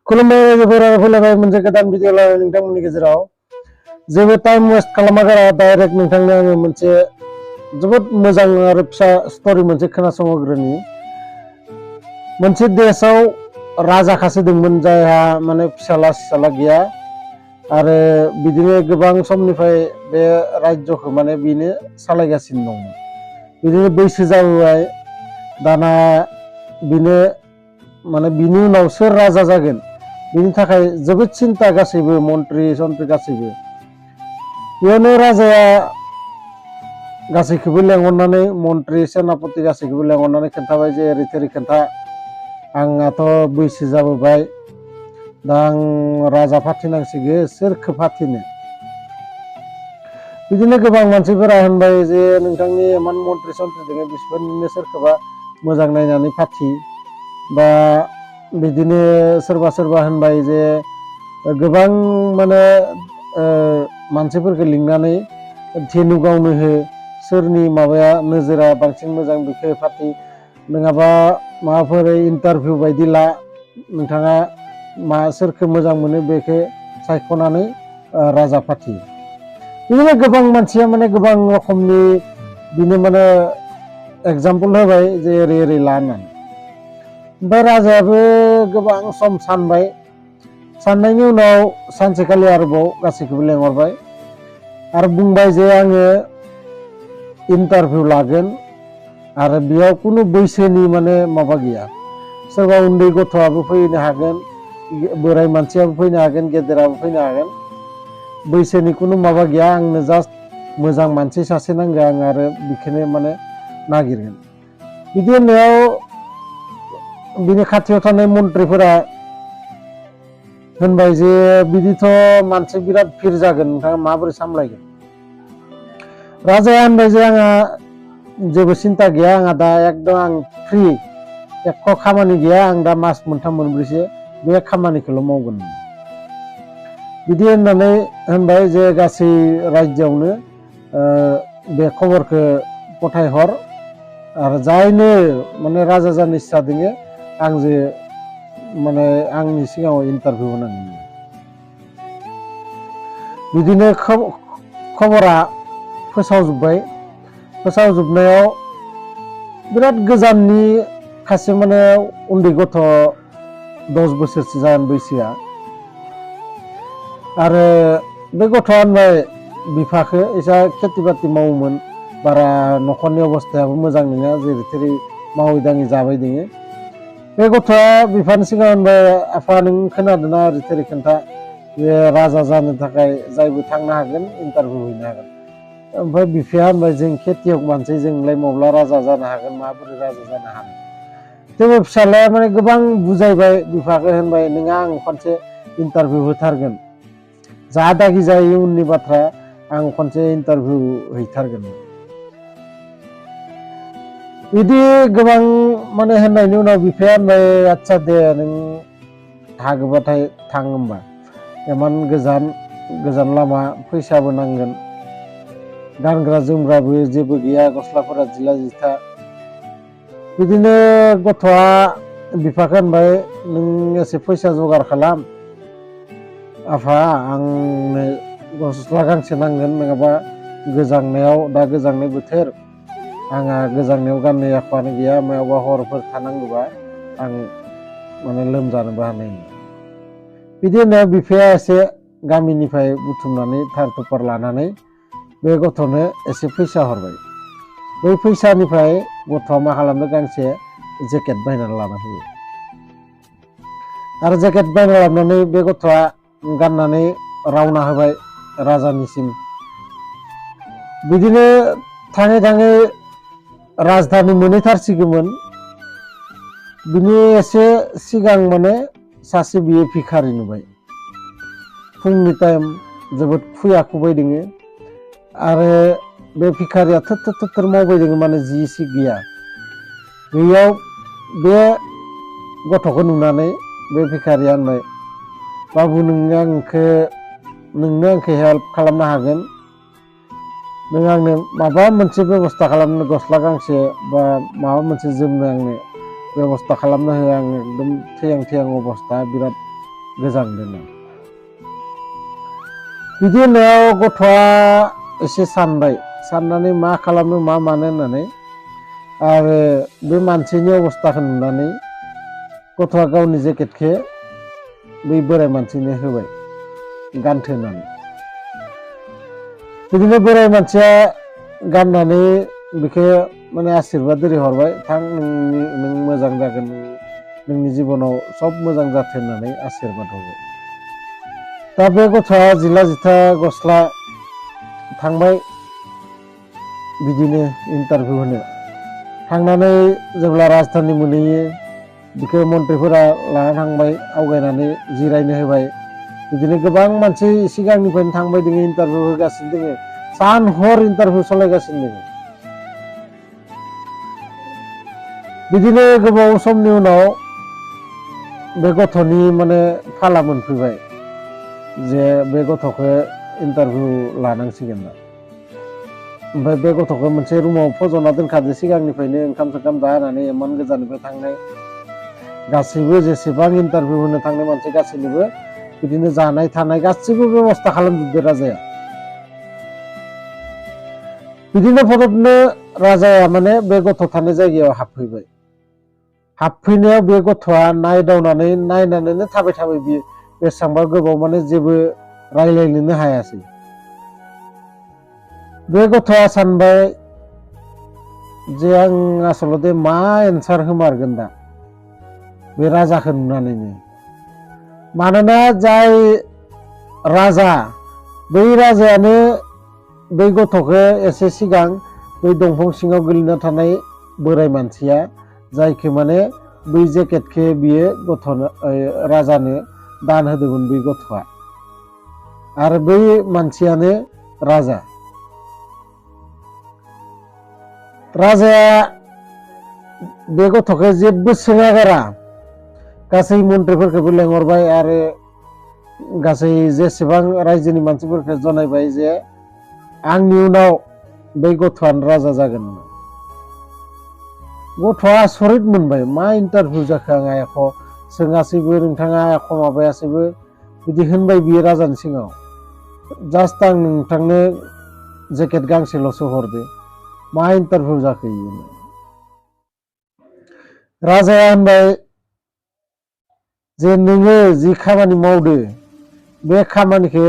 खुलुमबाय रायजोफोर आरो फैलायबाय मोनसे गोदान भिडिअ लानानै नोंथांमोननि गेजेराव जेबो टाइम वेस्ट खालामागारा डाइरेक्ट नोंथांनो आङो मोनसे जोबोद मोजां आरो फिसा स्टोरी मोनसे खोनासंहोग्रोनि। मोनसे देशआव राजा सासे दंमोन जायहा माने फिसाला गैया आरो बिदिनो गोबां समनिफ्राय बे रायजोखौ माने बिनो सालायगासिनो दंमोन। बिदिनो बैसो जाबोबाय दाना बिनो माने बिनि उनाव सोर राजा जागोन बिनि थाखाय जोबोद सिन्था गासैबो मन्त्रि गासैबो। बेयावनो राजाया गासैखौबो लेंहरनानै मन्त्रि सेनापति गासैखौबो लेंहरनानै खोन्थाबाय जे ओरै थोरै खोन्था आंहाथ' बैसो जाबोबाय दा आं राजा फाथिनांसिगो सोरखौ फाथिनो। बिदिनो गोबां मानसिफोरा होनबाय जे नोंथांनि इमान मन्त्रि दङ बिसोरनिनो सोरखौबा मोजां नायनानै फाथि बा बिदिनो सोरबा होनबाय जे गोबां माने मानसिफोरखौ लिंनानै धेनु गावनो हो सोरनि माबाया नोजोरा बांसिन मोजां बेखौ फाथि नङाबा माबाफोर इन्टारभिउ बायदि ला नोंथाङा सोरखौ मोजां मोनो बेखौ सायख'नानै राजा फाथि। बिदिनो गोबां मानसिया माने गोबां रोखोमनि बिनो माने एग्जाम्पल होबाय जे ओरै ला होननानै। ओमफ्राय राजायाबो गोबां सम सानबाय साननायनि उनाव सानसेखालि आरोबाव गासैखौबो लेंहरबाय आरो बुंबाय जे आङो इन्टारभिउ लागोन आरो बेयाव खुनु बैसोनि माने माबा गैया। सोरबा उन्दै गथ'आबो फैनो हागोन बोराय मानसियाबो फैनो हागोन गेदेराबो फैनो हागोन बैसोनि खुनु माबा गैया। आंनो जास्ट मोजां मानसि सासे नांगौ आं आरो बेखौनो माने नागिरगोन। बिदि होननायाव बिनि खाथियाव थानाय मन्त्रिफोरा होनबाय जे बिदिथ' मानसि बिराद भिर जागोन नोंथाङा माबोरै सामलायगोन। राजाया होनबाय जे आंहा जेबो सिन्था गैया आंहा दा एकदम आं फ्रि एख' खामानि गैया आं दा मास मोनथाम मोनब्रैसो बे खामानिखौल' मावगोन। बिदि होननानै होनबाय जे गासै रायजोआवनो बे खबरखौ गथायहर आरो जायनो माने राजा जानो इस्सा दङ आंजों माने आंनि सिगाङाव इन्टारभिउ होनांगोन। बिदिनो खबरा फोसावजोबनायाव बिराद गोजाननि खासे माने उन्दै गथ' 10 बोसोरसो जागोन बैसोआ आरो बे गथ'आ होनबाय बिफाखौ एसा खेथि बाथि मावोमोन बारा न'खरनि अबस्थायाबो मोजां नङा जेरै थेरै मावै दाङै जाबाय दङो। बे गथ'आ बिफानि सिगाङाव होनबाय आफा नों खोनादोंना ओरै थोरै खोन्था बे राजा जानो थाखाय जायबो थांनो हागोन इन्टारभिउ हैनो हागोन। ओमफ्राय बिफाया होनबाय जों खेथियग मानसि जोंलाय माब्ला राजा जानो हागोन माबोरै राजा जानो हागोन। थेवबो फिसालाया माने गोबां बुजायबाय बिफाखौ होनबाय नोङा आं खनसे इन्टारभिउ होथारगोन जा दागि जायो उननि बाथ्रा आं खनसे इन्टारभिउ हैथारगोन। बिदि गोबां माने होननायनि उनाव बिफाया होनबाय आदसा दे नों हागोबाथाय थां होनबा इमान गोजान लामा फैसाबो नांगोन गानग्रा जोमग्राबो जेबो गैया गस्लाफोरा जिला जिथा। बिदिनो गथ'आ बिफाखौ होनबाय नों एसे फैसा जगार खालाम आफा आंनो गस्ला गांसे नांगोन नङाबा गोजांनायाव दा गोजांनाय बोथोर आंहा गोजांनायाव गाननो एख'आनो गैया मायावबा हरफोर थानांगौबा आं माने लोमजानोबो हानाय। बिदि होननायाव बिफाया एसे गामिनिफ्राय बुथुमनानै थार थुपार लानानै बे गथ'नो एसे फैसा हरबाय। बै फैसानिफ्राय गथ'आ मा खालामनो गांसे जेकेट बायनानै लाना फैयो आरो जेकेट बायना लाबोनानै बे गथ'आ गाननानै रावना होबाय राजानिसिम। बिदिनो थाङै राजधानि मोनहैथारसिगौमोन। बिनि एसे सिगां माने सासे बियो भिखारि नुबाय। फुंनि टाइम जोबोद खुया खुबाय दङो आरो बे भिखारिया थोर मावबाय दङ माने जि सि गैयाव बे गथ'खौ नुनानै बे भिखारिया होनबाय बाबु नोंनो आंखौ हेल्प खालामनो हागोन नों आंनो माबा मोनसे बेबस्था खालामनो गस्ला गांसे बा माबा मोनसे जोमनो आंनो बेबस्था खालामना हो आं एकदम थैहां अबस्था बिराद गोजांदों बिदि होननायाव गथ'आ एसे साननानै मा खालामनो मा मानो होननानै आरो बे मानसिनि अबस्थाखौ नुनानै गथ'आ गावनि जेकेटखौ बै बोराय मानसिनो होबाय गानथो होननानै बिदिनो बोराय मानसिया गाननानै बेखौ माने आशीर्बाद ओरै हरबाय थां नों मोजां जागोन नोंनि जिबनाव सब मोजां जाथों होननानै आशीर्बाद हरबाय दा बे गथ'आ जिला जिथा गस्ला थांबाय बिदिनो इन्टारभिउ होनो थांनानै जेब्ला राजधानी मोनहैयो बिखौ मन्थ्रिफोरा लाना थांबाय आवगायनानै जिरायनो होबाय बिदिनो गोबां मानसि सिगांनिफ्रायनो थांबाय दोङो इन्टारभिउ होगासिनो दोङो सान हर इन्टारभिउ सालायगासिनो दोङो बिदिनो गोबाव समनि उनाव बे गथ'नि माने फाला मोनफैबाय जे बे गथ'खौ इन्टारभिउ लानांसिगोन ना ओमफ्राय बे गथ'खौ मोनसे रुमाव फज'ना दोनखादो सिगांनिफ्रायनो ओंखाम सोंखाम जाहोनानै इमान गोजाननिफ्राय थांनाय गासैबो जेसेबां इन्टारभिउ होनो थांनाय मानसि गासैनोबो बिदिनो जानाय थानाय गासैबो बेबस्था खालामजोबदो राजाया बिदिनो फटकनो राजाया माने बे गथ' थानाय जायगायाव हाबफैनायाव बे गथ'आ नायनानैनो थाबाय बियो बेसेबांबा गोबाव माने जेबो रायलायनोनो हायासै बे गथ'आ सानबाय जे आं आसलते मा एन्सार होमारगोन दा बे राजाखौ नुनानैनो मानोना जाय राजा बै राजायानो बै गथ'खौ एसे सिगां बै दंफां सिङाव गोलैना थानाय बोराय मानसिया जायखौ माने बै जेकेटखौ बियो गथ'नो राजानो दान होदोंमोन बै गथ'आ आरो बै मानसियानो राजाया बे गथ'खौ जेबो सोङा गारा गासै मन्थ्रिफोरखौबो लेंहरबाय आरो गासै जेसेबां रायजोनि मानसिफोरखौ जनायबाय जे आंनि उनाव बै गथ'आनो राजा जागोन गथ'आ आसरित मोनबाय मा इन्टारभिउ जाखो आं आख' सोङासैबो नोंथाङा आख' माबायासैबो बिदि होनबाय बियो राजानि सिगाङाव जास्ट आं नोंथांनो जेकेट गांसेल'सो हरदो मा इन्टारभिउ जाखो राजाया होनबाय जे नोङो जि खामानि मावदो बे खामानिखौ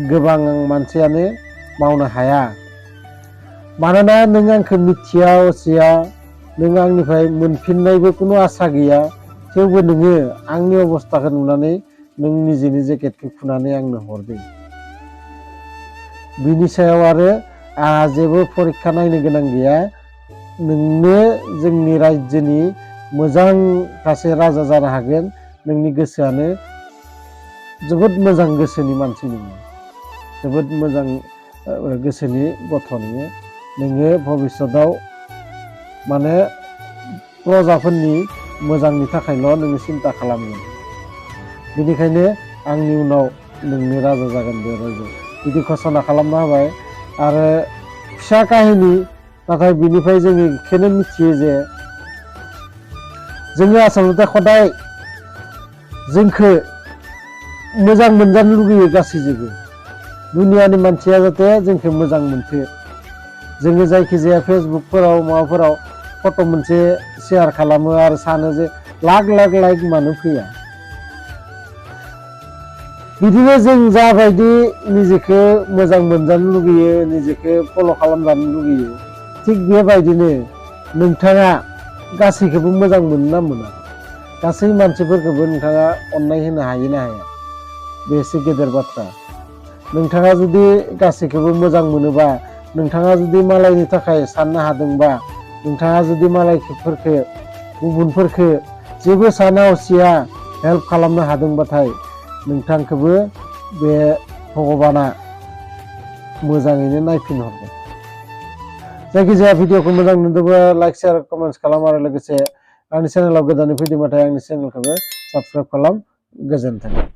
गोबां मानसियानो मावनो हाया मानोना नों आंखौ मिथिया असिया नों आंनिफ्राय मोनफिननायबो कुनु आसा गैया थेवबो नोङो आंनि अबस्थाखौ नुनानै नों निजेनि जेकेटखौ खुनानै आंनो हरदों बिनि सायाव आरो आंहा जेबो परीक्षा नायनो गोनां गैया नोंनो जोंनि रायजोनि मोजां सासे राजा जानो हागोन नोंनि गोसोआनो जोबोद मोजां गोसोनि मानसि जोबोद मोजां गोसोनि गथ' नोङो भबिष्यतआव माने प्रजाफोरनि मोजांनि थाखायल' नोङो सिन्था खालामगोन बेनिखायनो आंनि उनाव नोंनो राजा जागोन बे रायजो बिदि घोषणा खालामना होबाय आरो फिसा काहिनी नाथाय बिनिफ्राय जोङो बेखौनो मिथियो जे जोङो आसलते खदाय जोंखौ मोजां मोनजानो लुगैयो गासैजोंबो दुनियानि मानसिया जाहाथे जोंखौ मोजां मोनथो जोङो जायखिजाया फेसबुकफोराव माबाफोराव फट' मोनसे शेयार खालामो आरो सानो जे लाख लाइक मानो फैया बिदिनो जों जाबायदि निजेखौ मोजां मोनजानो लुगैयो निजेखौ फल' खालामजानो लुगैयो थिग बेबायदिनो नोंथाङा गासैखौबो मोजां मोनो ना मोना गासै मानसिफोरखौबो नोंथाङा अननाय होनो हायो ना हाया बे एसे गेदेर बाथ्रा नोंथाङा जुदि गासैखौबो मोजां मोनोबा नोंथाङा जुदि मालायनि थाखाय साननो हादोंबा नोंथाङा जुदि मालायफोरखौ गुबुनफोरखौ जेबो साना हसिया हेल्प खालामनो हादोंबाथाय नोंथांखौबो बे भगबाना मोजाङैनो नायफिनहरगोन जायखिजाया भिडिअखौ मोजां नुदोंबा लाइक शेयार कमेन्ट्स खालाम आरो लोगोसे आंनि चेनेलाव गोदानै फैदोंबाथाय आंनि चेनेलखौबो साबस्क्राइब खालाम गोजोन्थों।